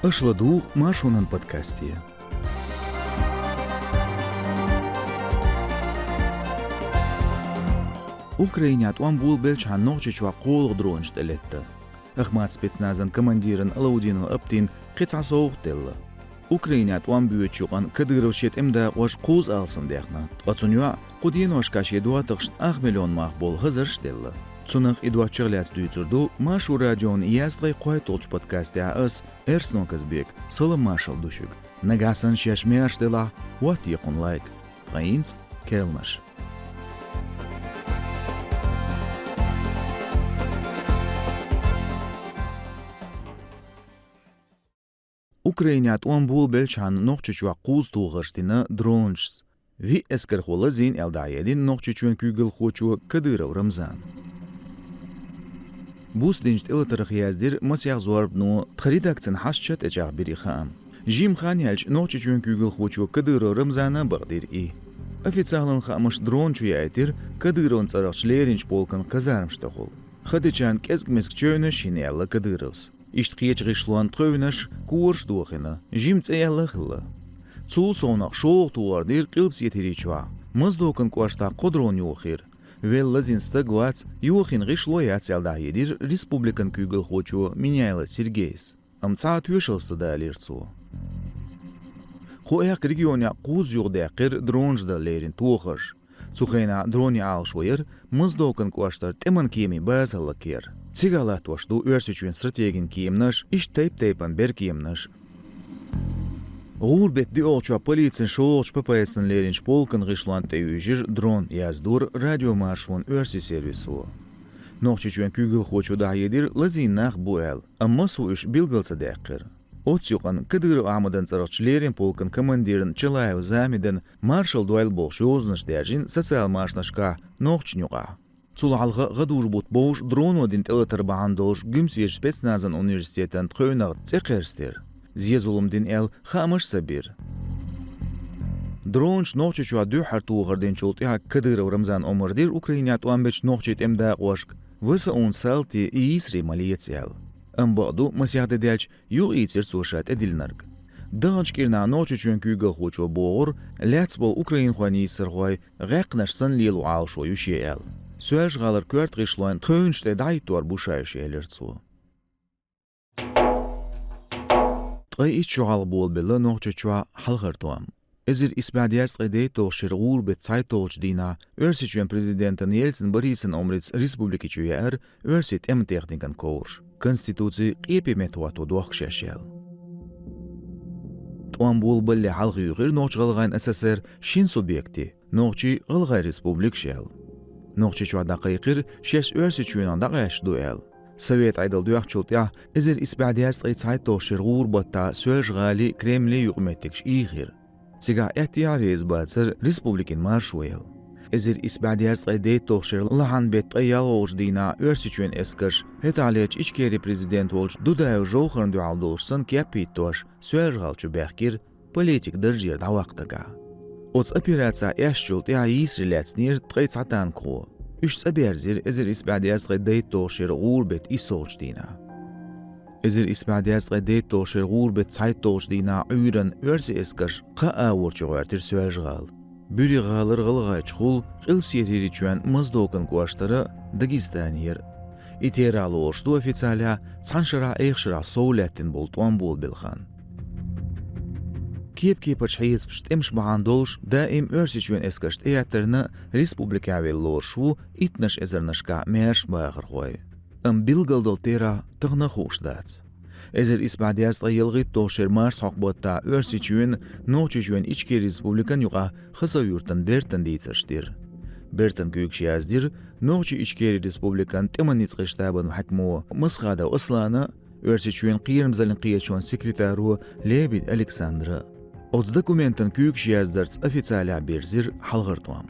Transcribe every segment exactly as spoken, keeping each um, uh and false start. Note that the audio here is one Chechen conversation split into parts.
Аша ладугӀу Маршонан подкасте. Украинехь тӀом болабелчхьана Нохчийчохь кхоалгӀа дронаш тӀелетта. Ахмат спецназан командирна Алаудинов Аптина кхин цхьа совгӀат делла. Украинехь тӀом боьдучу юкъана Кадыров шен тӀеман дакъош кхузза алсам даьккхина, ткъа цунна йоӀа кху деношкахь шен доттагӀашна ах миллион мах болу хазарш а делла. Цунах, и доцчух лаьцна дуьйцур ду Маршо радион ялх ткъе кхойтталгӀачу подкастехь ас, Эрсно Казбек. Салам-маршалла ду шуьга. Нагахь санна шаьш маьрша делахь, хӀоттае кхунна лайк. Ткъа хӀинца керланаш. Украинехь тӀом болабелчхьана Нохчийчохь кхузза тохарш дина дронашца. Виъ эскархо лазийна аьлла дӀахьедина Нохчийчоьнан куьйгалхочо Кадыров Рамзана. Буса динчу тӀелатарх яздира масех зорбано, тхан редакцин хьашташна тӀечӀагӀбира и хаам. Жимма хан яьлча Нохчийчоьнан куьйгалхочо Кадыров Рамзана а бакъдира и. Официалан хаамашца дрон чу яийтира Кадыровн цӀарахчу леринчу полкан казармаш тӀехула. Ха дечарна кӀезиг-мезиг чевнаш йина, аьлла Кадыровс. Иштта кхечу гӀишлонна тхевнаш, кораш дохийна, жима цӀе яьлла а хилла. Цул совнаха шолгӀа тохар дира Къилбаседа ХӀирийчохь. Моздокан кӀоштахь кхо дрон йохийра. Велла лазийна стаг вац, йохийна гӀишло а яц аьлла дӀахьедира республикан куьйгалхочо Меняйло Сергейс. Амма цхьа а тоьшалла ца далийра цо. Кху эккха регионехь кхузза юхадаьккхира дронаш дан леррина тохарш. Цу хенахь дронийн Ӏалашо яра Моздокан кӀоштара тӀеман кемийн база хӀаллакьяр. Цигахь латтош ду Оьрсийчоьнан стратегин кеманаш, иштта тайп-тайпана беркеманаш. ГӀуран беттан доьалгӀачохь полицин шолгӀачу ППС-ан леринчу полкан гӀишлонна тӀеюьйжира дрон, яздора Радио Маршон оьрсийн сервисо. Нохчийчоьнан куьйгалхочо дӀахьедира, лазийна нах бу аьлла, амма массо а уьш билгал ца даьккхира. Оццу юкъана Кадыров Ахьмадан цӀарахчу леррина полкан командирна Чалаев Замидан «Маршалла дойла» бохуш йозанаш даьржина социал машанашкахь нохчашна юкъахь. Цул хьалха гӀадужу бутт бовш дроно дина тӀелатар бахьана долуш Гуьмсерчу спецназан университетан тхевнах цӀе кхерстира. Зен-зулам дина аьлла, хаамаш а ца бира. Дронаш Нохчийчохь дуьххьара тохар динчул тӀаьхьа Кадыров Рамзана омра дира Украинехь тӀом бечу нохчийн тӀеман дакъошка, ВСУ-н салти и йийсаре ма леца аьлла. Амма бакъду, масех де даьлча юкъаийцира цо ша тӀедиллинарг. Даханчу кӀирнахь Нохчийчоьнан куьйгалхочо бохура, лаьцна болу украинхойн йийсархой гӀаькхнаш санна лело Ӏалашо ю шен аьлла. Соьлжа-ГӀалара коьрта гӀишлонна тхевнаш тӀе дӀахӀиттор бу ша уьш, элира цо. Ткъе итт шо хьалха болабелла Нохчийчохь хьалхара тӀом. Эзар исс бӀе дезткъе дейтталгӀачу шеран гӀуран беттан цхьайтталгӀачу дийнахь Оьрсийчоьнан президентан Ельцин Борисан омрица республики чу яьара оьрсийн тӀеман техникан ковраш, Конституци къепе меттахӀотто дохку шаьш аьлла. ТӀом болабалале хьалха юьйхира Нохч-ГӀалгӀайн ССР шина субъекте, Нохчийн, ГӀалгӀайн республикаш аьлла. Нохчийчохь дӀакхайкхира шаьш Оьрсийчоьнах дӀакъаьсташ ду аьлла. Совет Ӏедал доьхначул тӀаьхьа эзар исс бӀе дезткъе цхьайтталгӀачу шеран гӀуран баттахь Соьлжа-ГӀалин, Кремлин юкъаметтигаш ийхира. Цигахь аьттехьа а реза бацара республикин маршо яла. Эзар исс бӀе дезткъе дейтталгӀачу шеран лахьан беттан ткъе ялхалгӀачу дийнахь Оьрсийчоьнан эскарша хӀетахьлерчу Ичкерин президент волчу Дудаев Жовхарна дуьхьал долуш санна кеп хӀиттош, Соьлжа-ГӀала чу баьхкира политик даржера дӀаваккха дагахь. Оцу операцехь эшначул тӀаьхьа йийсаре лаьцнера ткъе цхьа танкхо. Уьш цӀа берзира эзар исс бӀе дезткъе дейтталгӀачу шеран гӀуран беттан иссалгӀачу дийнахь. Эзар исс бӀе дезткъе дейтталгӀачу шеран гӀуран беттан цхьайтталгӀачу дийнахь Ӏуьйранна оьрсийн эскарша кхаа агӀор чу гӀоьртира Соьлжа-ГӀала. Буьрхи гӀалара гӀалгӀайчухула Къилбаседа ХӀирийчоьнан Моздокан кӀоштара Дагестанера. И терахь лоруш ду официалехь цхьана шарахь эха шарахь сов лаьттина болу тӀом болабелла хан. Кеп-кепарчу хьесапашца тӀемаш бахьана долуш даим Оьрсийчоьнан эскарш тӀеэттарна республикехь велла лоруш ву иттаннаш эзарнашкахь маьрша бахархой. Амма билггал долу терахь тахана а хууш дац. Эзар исс бӀе дезткъе ялхитталгӀачу шеран марсхьокху баттахь Оьрсийчоьнан, Нохчийчоьнан, Ичкери республикан юкъахь Хасавюртан Бертан дийцарш дира. Бертан куьйгаш яздира Нохчийн, Ичкери республикан тӀеман ницкъийн штабан хьаькамо Масхадов Аслана, Оьрсийчоьнан кхерамзаллин кхеташонан секретаро Лебедь Александра. Оцу документан куьйгаш яздарца официалехь бирзира хьалхара тӀом.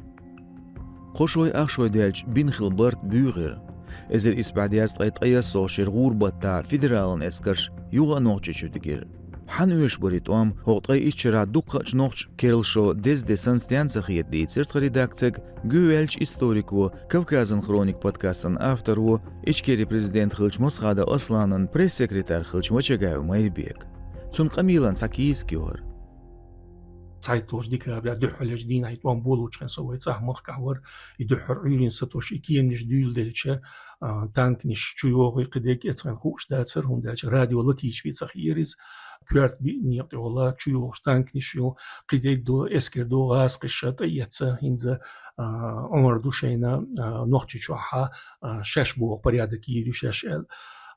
Кхо шой, ах шой даьлча бина хилла барт буьйхира. Эзар исс бӀе дезткъе ткъаесналгӀачу шеран гӀуран баттахь федералан эскарш юха а Нохчийчу дигира. Хьан оьшуш бара и тӀом, хӀокху ткъе итт шарахь дукхахчу нохчийн керла шо деза де санна стенна ца хета, дийцира тхан редакцига гӀо йиллинчу историко, Кавказан хроника подкастан авторо, Ичкери президент хиллачу Масхадов Асланан пресс-секретарь хиллачу Вачагаев Майрбека. Цун къамелан цхьа кийсак ю хӀара. ЦхьайтталгӀача декабря дуьххьарлеча дийнахьа и тӀом болалуча хана со вай цӀагӀа махкахь вар, и дуьххьара Ӏуьйрийна сатош и кеманаш дуьйладелча, а, танканаш чуйогӀий кхидерг эцхьан хууш дацар, хӀунда аьлча радио латийча вий ца хиира иза, коьрта биъ некъа тӀехула чуйогӀуш танканаш ю, кхидерг ду, эскар ду, гӀазкхаш тӀаэца, хӀинца, а, Ӏумар ду шайна, а, Нохчийчохьа, а, шаьш боху порядок йийр ю шаьш аьлла.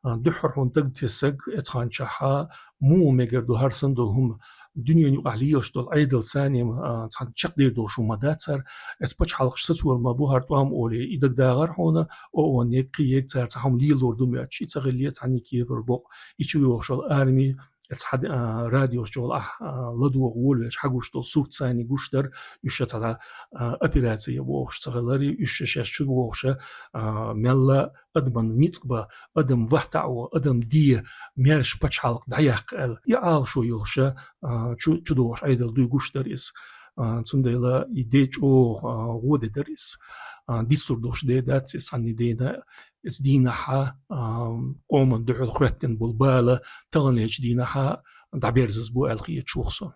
А, дуьххьара хьуна дагатесаг эцхьанчохьа, муха мегар ду хӀара санна долу хӀума, дуьненан юкъахь лелаш долу Ӏедал царна, а, цхьана чекхдер долуш хӀума ма дац хӀара, эцу пачхьалкхаш сацор ма бу хӀара тӀом олий, и дагадогӀур хьуна, ООН-ег, кхин-ег цара цхьа хӀума лелор ду моьттуш, и ца хиллий цхьанна кепара бокъо, и чу йогӀуш йолу арми, эцу хьан, а, радиош чохь ахь, а, ладогӀа волавелча хьагуш долу сурт царна гуш дара, уьш ша цхьа, а, операци бохуш ца хиларе, уьш ша шаьш чу бохуша, а, мелла адаман ницкъ бан, адам вахтаӀо, адам де, маьрша пачхьалкх дӀаяккха аьлла, и Ӏалашо йолуша, а, чу, чу догӀуш Ӏедал дуй гуш дара иза. А, цундела и де чӀогӀа, а, гӀо де дара иза. А, дицлур долуш де дац иза цхьанна дена, иза дийнахьа, а, къоман дуьхьал хӀоьттина болу бала таханлечу дийнахьа дӀаберзаза бу аьлла хеташ ву-кх со.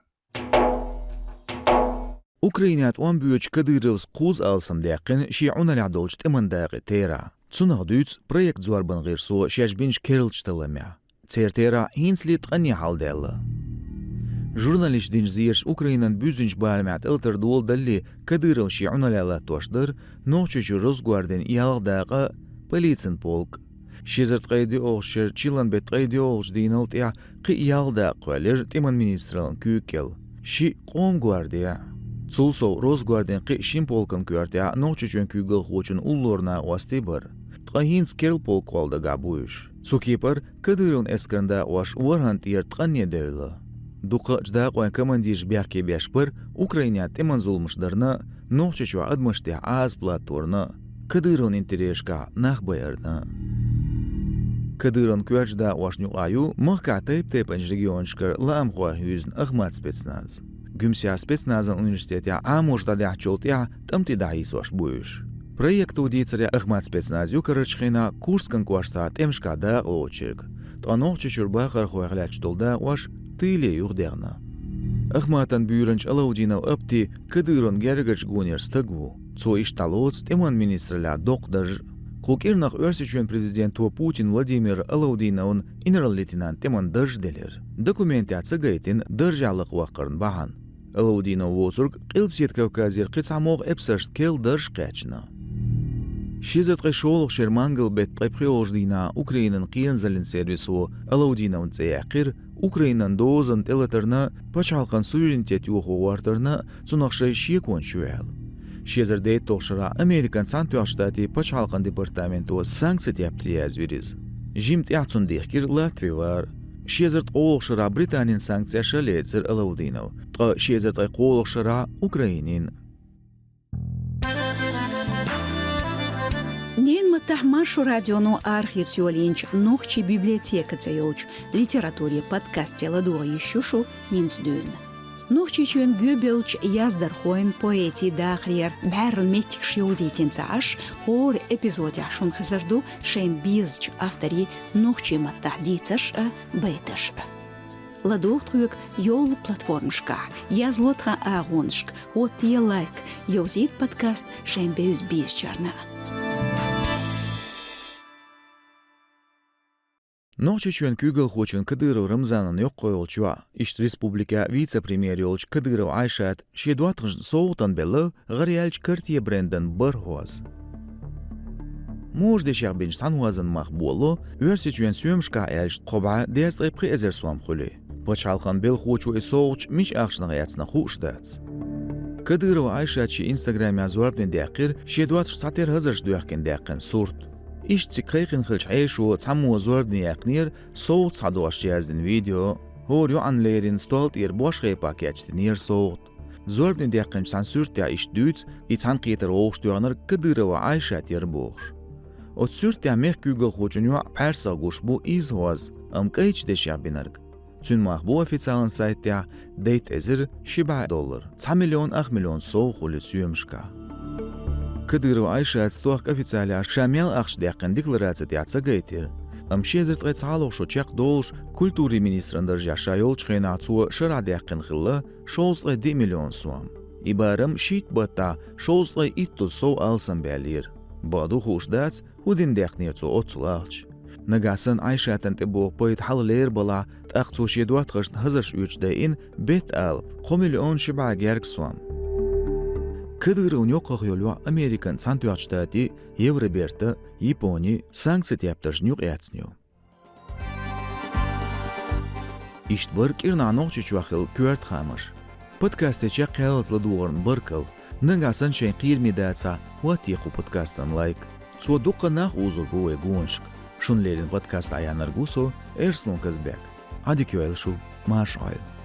Украинехь тӀом боьдучу Кадыровс кхузза алсам даьккхина шен Ӏуналлехь долчу тӀеман дакъе терахь. Цунах дуьйцу проект зорбан гӀирсо шаьш бинчу керлачу талламехь. Церан терахь хӀинцале ткъане хьалдаьлла. Журналисташа динчу зерашца Украинан буьззинчу барамехь тӀелатар доладалале Кадыров шен Ӏуналлехь латтош дара Нохчийчуьра Росгвардин ялх дакъа а, полицин полк а. Ши эзар ткъе доьалгӀачу шеран чиллан беттан ткъе доьалгӀачу дийнал тӀаьхьа кхин а ялх дакъа кхоьллира тӀеман министраллан куьйга кӀел. Шиъ Къоман гварди а. Цул сов Росгвардин кхин а шина полкан коьртехь Нохчийчоьнан куьйгалхочун уллора накъостий бара. Ткъа хӀинца керла полк кхолла дагахь бу уьш. Цу кепара Кадыровн эскаран дакъош ворхӀанна тӀера ткъане девлла. Дукхачу дакъойн командираш бехке беш бара Украинехь тӀеман зуламаш дарна а, Нохчийчохь адамашна тӀехь Ӏазап латторна а, Кадыровн интересашкахь нах байарна а. Кадыровн коьртачу дакъошна юкъахь ю махкахь тайп-тайпанчу регионашкара лаамхой хьуьйзина Ахмат спецназ. Гуьмсехь спецназан университетехь Ӏамош дӀадаьхьначул тӀаьхьа тӀом тӀе дӀахьийсош бу уьш. Проекто дийцаре, Ахмат спецназ ю карарчу хенахь Курскан кӀоштахь тӀемашкахь дакъа лоцург, ткъа Нохчийчуьра бахархойх лаьтташ долу дакъош тыйле юхадехна. Ахматан буьйранча Алаудинов Апти Кадыровн гергарчу гонера стаг ву. Цо иштта дӀалоцу тӀеман министраллехь доккха дарж а. Кху кӀирнах Оьрсийчоьнан президенто Путин Владимира Алаудиновна инарла-лейтенант тӀеман дарж а делира. Документехь ца гайтина даржехь лакхаваккхарна бахьана. Алаудинов воцург Къилбаседа Кавказера кхин цхьа могӀа эпсаршна керла дарж а кхаьчна. Ши эзар ткъе шолгӀачу шеран мангал беттан ткъе пхоьалгӀачу дийнахь Украинан кхерамзаллин сервисо Алаудиновн цӀе яьккхира Украинан дозанна тӀелатарна, пачхьалкхан суверенитет йохо гӀортарна, цунах шайн шеконаш ю аьлла. Ши эзар дейтталгӀачу шарахь Американ Цхьаьнатоьхначу Штатийн пачхьалкхан департаменто санкци тептаре язвира иза. Жимма тӀаьхьа цунна дихкира Латви вар. Ши эзар ткъолгӀачу шарахь Британин санкцеш а лецира Алаудинов, ткъа ши эзар ткъе кхоалгӀачу шарахь Украинин. Ненан маттахь Маршо радионо арахеца йолийначу «Нохчийн библиотека» цӀе йолчу литературин подкасте ладогӀа йиш ю шу хӀинца дуьйна. Нохчийчоьнан гӀоьбеллачу яздархойн, поэтийн дахарера бӀаьрла меттигаш йовзийтина ца Ӏаш, хӀора эпизодехь шуна хезар ду шайна безачу авторийн нохчийн маттахь дийцарш а, байташ а. ЛадогӀа тхоьга йолу платформашкахь, язло тхан агӀонашка, хӀоттае лайк, йовзийта подкаст шайн бевза-безачарна. Нохчийчоьнан куьйгалхочун Кадыров Рамзанан йоккхайолчу йоӀа, иштта республикан вице-премьер йолчу Кадырова Айшата шен доттагӀашна совгӀатана белла гӀараяьллачу Cartier брендан бархӀ хӀоз. Можа дешех бинчу цхьана хӀозан мах болло, Оьрсийчоьнан соьмашкахь аьлча, кхо бӀе дезткъе пхи эзар сом хуьлий. Пачхьалкхан белхочо и совгӀаташ мича ахчанах эцна хууш дац. Кадырова Айшата шен инстаграмехь зорбане даьккхира шен доттагӀаш цхьатерра хӀазарш доьхкина даьккхина сурт. Иштта цига кхайкхина хиллачу хьешо цхьаммо зорбане яьккхинера совгӀат схьадохуш яздина видео, хӀора йоӀанна леррина стол тӀера бошхепа кечдинера совгӀат. Зорбане даьккхинчу цхьана суьртехь иштта дуьйцу и цхьаьнакхетар вовшахтоьхнарг Кадырова Айшат яра бохуш. Оцу суьртехь мехкан куьйгалхочун йоӀ пхьаьрсагӀа гуш бу изза хӀоз, амма кӀайчу дешех бинарг. Цуьнан мах бу официалан сайтехь дейтта эзар ши бӀе доллар. Цхьа миллион ах миллион сов хуьлу соьмашкахь. Кадырова Айшата стохка официалехь ша мел ахча даьккхина деклараци тӀехь ца гайтира. Амма ши эзар ткъе цхьалгӀа шо чекхдолуш культурин министран даржехь ша йолчу хенахь цо шарахь даьккхина хилла шовзткъе диъ миллион сом. И барам шийтта баттахь шовзткъе иттазза сов алсамбаьллера. Бакъду хууш дац, хӀун дина даьккхинера цо оццул ахча. Нагахь санна Ӏайшатан тӀебогӀу пайда хьалха лерабалахь, тӀаккха цо шен доттагӀашна хазарш оьцуш дайина беттан алапа, кхо миллион ши бӀе гергга сом. Кадыровн йоккхах йолу йоӀ Американ Цхьаьнатоьхначу Штатийн, Евробертан, Японин санкцийн тептаршна юкъаэцна ю. Иштта бара кӀирнахь Нохчийчохь хилла коьрта хаамаш. Подкасте чекх кхаьллалц ладогӀарна баркалла. Нагахь санна шайн кхераме дацахь, хӀоттае кху подкастана лайк. Цо дуккха нах узур бу вайн гонашка. Шуна леррина подкаст дӀаяьхьнарг ву со, Эрслун Казбек. Ӏадика йойла шу, марша Ӏойла.